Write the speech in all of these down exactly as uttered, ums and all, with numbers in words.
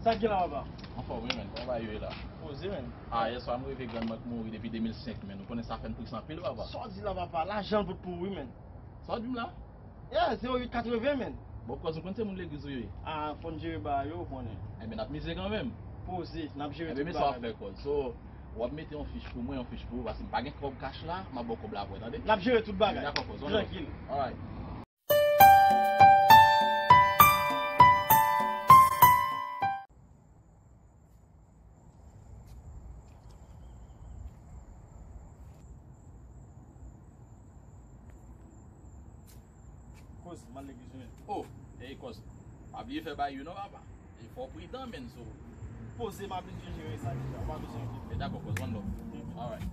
Sa k gen la, papa? Anfòm wi, menn. Kòman bagay yo ye la? Poze, menn. Ah, yèswa m rive, grann mwen k mouri depi de mil senk, menn. Ou konnen sa fè m tris anpil, papa. Sa w di la, papa? Lajan l pot pou ou, wi, menn. Sa w di m la? Yeah, zewo uit katreven, menn. Bon, kòz, ou konn se moun legliz ou ye? Ah, fò n jere bagay yo, ou konnen. Enben, n ap mize kanmenm. Poze, n ap jere tout bagay. Enben, men sa w ap fè, kòz. So, w ap mete yon fich pou mwen, yon fich pou ou, paske m pa gen kòb kach la, m ap ba w kòb la apre, tande? N ap jere tout bagay. Dakò, kòz. Trankil. Alright. Kòz, m al legliz wi, menn. Oh, ey, kòz. Pa bliye fè bay yo non, papa. E fò w pridan, menn, so. Poze, m ap bezwen jere sa deja. Ou pa bezwen enkyete. E dakò, kòz, one love. Alright.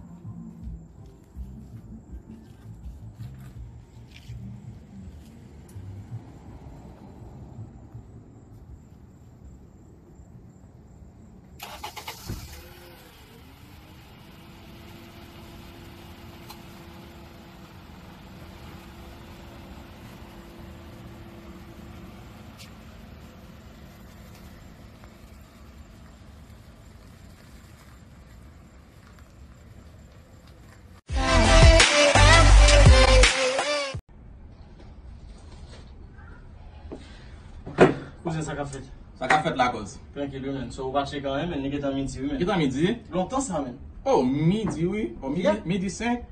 Kouzen, sa k ap fèt? Sa k ap fèt la, kòz? Trankil wi, menn. So, ou pa tcheke anyen, menn. Li gentan midi wi, menn. Gentan midi? Lontan sa, menn. Oh, midi wi. Oh, midi, yeah, midi senk.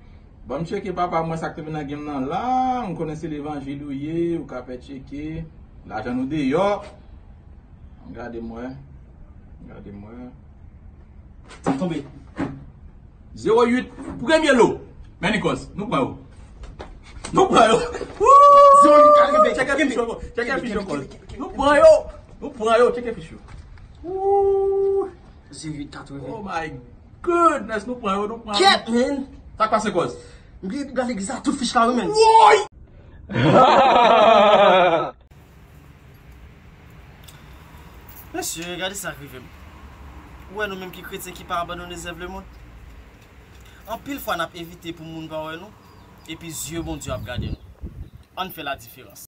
Ban m tcheke, papa, m wè sa k te vin nan game nan la. M konnen se levanjil ou ye, ou ka fè tcheke. Lajan nou deyò. Gade m wè. Gade m wè. Sa tonbe. Zewo uit, premye lo. Men li, kòz. Nou pran yo. Nou pran yo. Woo! Zewo uit, gade, tcheke fich yo, kòz. Tcheke fich yo, kòz. Nou pran yo. Nou pran yo, tcheke fich yo. Woo! Zewo uit katreven. Oh my goodness, nou pran yo, nou pran yo. Kèt, menn. Sa k pase, kòz? M gen gade legliz la, tout fich la, wi, menn. Woy! Mesye, gade sa k rive m. Ou wè nou menm ki kretyen ki pa abandone zèv lemonn? Anpil fwa n ap evite pou moun pa wè nou, epi zye Bondye ap gade nou. Ann fè ladiferans.